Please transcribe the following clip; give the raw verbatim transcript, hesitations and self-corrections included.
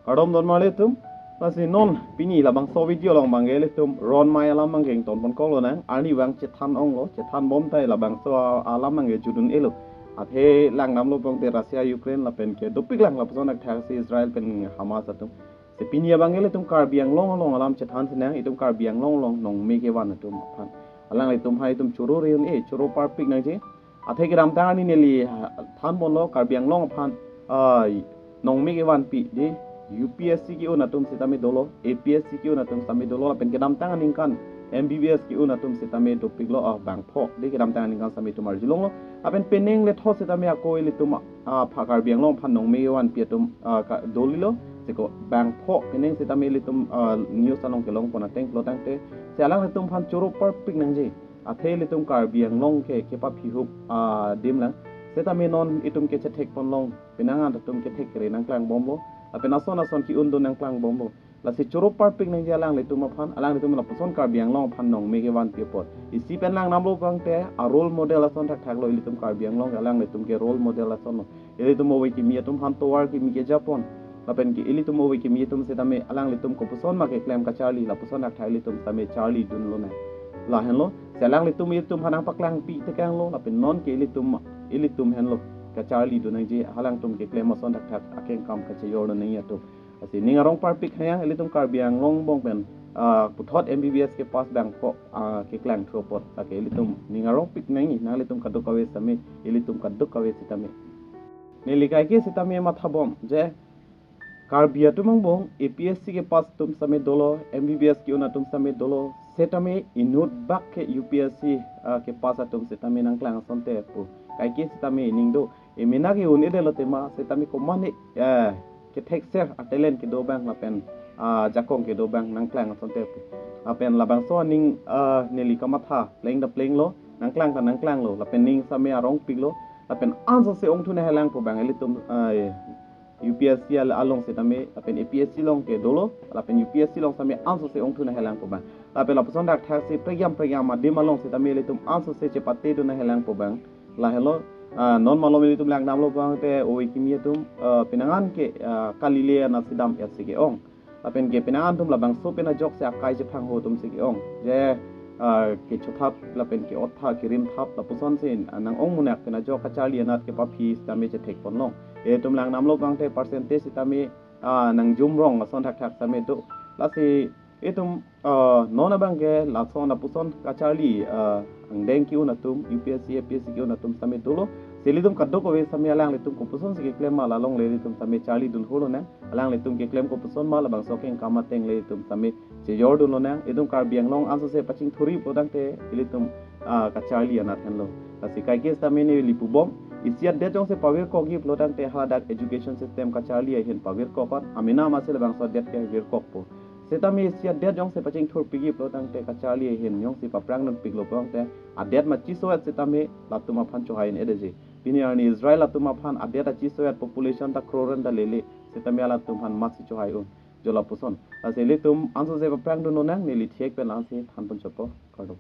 Kardom don marli atum. Lasi non pini labangso video along abangke ilitum ron mai alam abangke ington pon kok lonang. Arnivang chethan onglo, chethan bom tai labangso a-, alam abangke judun elo. Athe langdamlo pulote Russia Ukraine lapen ke dopik lang lapuson athak si Israel pen Hamas atum. Si pini abangke ilitum Karbi Anglong along alam chethan sinang, itum Karbi Anglong along nongme kevan atum aphan. Alanglitum hai itum choro reun e, choro parpik nangji. Athe kedamtang arni neli, ah, than ponlo Karbi Anglong aphan, ah, nongme kevanpi di U P S C ke-un atum sitame dolo, A P S C ke-un atum sitame dolo, lapen kedamtang aningkan M B B S ke-un atum sitame dopiklo, ah, bangpho di kedamtang aningkan sitame itum arjulonglo. Lapen penang letho sitame ako ilitum, ah, pha Karbi Anglong aphan nongme kevanpi atum, ah, ka-, dolilo, seko bangpho penang sitame ilitum, ah, news along kelong pon ateng pulo tangte, si alanglitum aphan choro parpik nangji. Athe ilitum Karbi Anglong ke kepaphihup, ah, adim lang. Sitame non itum kechethek ponlong, penang an atum kethek kere nangklang bomlo. Lapen ason ason ke-un do nangklang bomlo. Lasi choro parpik nangji alanglitum aphan, alanglitum lapuson Karbi Anglong aphan nongme kevanpi apot. Isi pen langdamlo pulote, a-role model ason thakthak lo ilitum Karbi Anglong, alanglitum ke role model ason lo. Ilitum ove kimi atum aphan tovar kimi kejapon. Lapen ke ilitum ove kimi atum sitame alanglitum kopuson ma keklem kacharli, lapuson athak ilitum sitame charli dunlo nang. Lahenlo, si alanglitum itum aphan nangpaklangpi tekanglo, lapen non ke ilitum, ilitum henlo kacharli dun nangji, alangtum keklem ason thakthak akeng kam kachejor dun nangji atum. Lasi ning arong parpik hayang ilitum Karbi Anglong angbong pen, ah, puthot M B B S kepass bangpho, ah, keklangthu apot. Lake ilitum ning arongpik nangji, nanglitum kadokave sitame, ilitum kadokave sitame. Neli kaike sitame matha bom, je Karbi atum angbong, A P S C kepass atum sitame dolo, M B B S ke-un atum sitame dolo, sitame inut bak ke U P S C, ah, kepass atum sitame nangklang asonte pu. Kaike sitame ining do, emena ke-un-edetlo tema, sitame komane, eh, kethekser a-talent kedo abang lapen, ah, ajakong kedo abang nangklang asonte pu. Lapen labangso aning, ah, neli kamatha, pleng ta plenglo, nangklang ta nangklanglo, lapen ning sitame arongpiklo, lapen ansose ongthu nanghelang pu abang ilitum, ah, U P S C al-, along sitame, lapen A P S C along ke dolo, lapen U P S C along sitame ansose ongthu nanghelang pu abang. Lapen lapuson thakthak si prekjam prekjam adim along sitame ilitum ansose chepate dun nanghelang pu abang. Lahelo, ah, non malom ilitum langdamlo pulote ove kimi atum, ah, penang an ke, ah, kalile anat si dam-et si ke-ong. Lapen ke penang an atum labangso pen ajok si akai chephangho atum si ke-ong. Je, ah, kechothap lapen ke-ottha kerimthap lapusonsi, ah, nang-ong munak pen ajok kacharli anat kepaphi sitame chethek ponlong. Itum langdamlo pulote percentage sitame, ah, nangjumrong ason thakthak sitame do. Lasi itum, ah, non abangke lason lapuson kacharli, ah, angdeng ke-un atum, U P S C, A P S C ke-un atum sitame dolo. Si ilitum kadokave sitame alanglitum kopusonsi keklem ma la longle ilitum sitame charli dun holo nang. Alanglitum keklem kopuson ma labangso akeng kam ateng le itum sitame chejor dunlo nang. Itum Karbi Anglong ansose pachingthurji pu tangte ilitum, ah, kacharli anat henlo. Lasi kaike sitame neli pubom, isi adet jongsi pavirkokji pulo tangte haladak education system kacharli ahin pavirkok-ot, amena masi labangso adet ke virkokpo. Sitame isi adet jongsi pachingthurpikji pulo tangte kacharli ahin jongsi paprang dunpiklo pulo tangte adet ma chiso-et sitame latum aphan chohai un-edetji. Pini arni Israel atum aphan adet achiso-et, population ta crore an ta lele, sitame alatum aphan masi chohai un. Jo lapuson. Lasi ilitum ansose paprang dunlo nang, neli thek pen lasi than pon chotpo. Kardom.